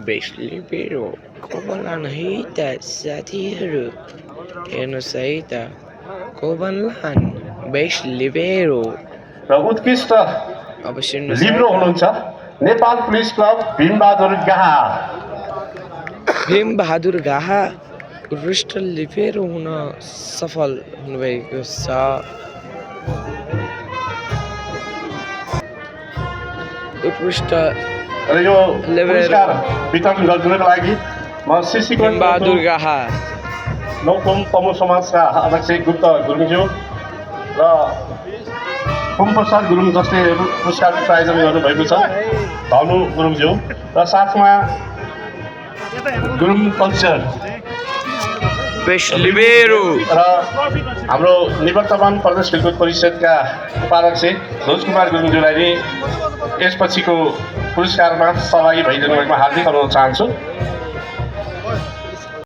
Best libero कोबलान है त साथीहरू हेर्नुहोस् है त कोबलान बेस्ट लिबेरो र उत्कृष्ट अब सुन्नुहोस् है लिब्रो हुनुहुन्छ नेपाल पुलिस क्लब भीमबहादुर गाहा। भीमबहादुर गाहा उत्कृष्ट लिबेरो हुन सफल हुनुभएको छ। उत्कृष्ट र यो लिबेरो पुरस्कार वितरण गरिदिनको लागि म सिसिकोट भीमबहादुर गाहा नौकुम तमु समाजका अध्यक्ष गुप्त गुरुङज्यू र कुमप्रसाद गुरुङ जसले पुरस्कार प्रायोजन गर्नुभएको छ धनु गुरुङज्यू र साथमा गुरुङ कल्चर बेस्ट लिबेरो र हाम्रो निवर्तमान प्रदेश खेलकुद परिषदका उपाध्यक्ष ध्वज कुमार गुरुङज्यूलाई नि यसपछिको पुरस्कारमा सहभागी भइदिनु भएकोमा हार्दिक अनुरोध चाहन्छु।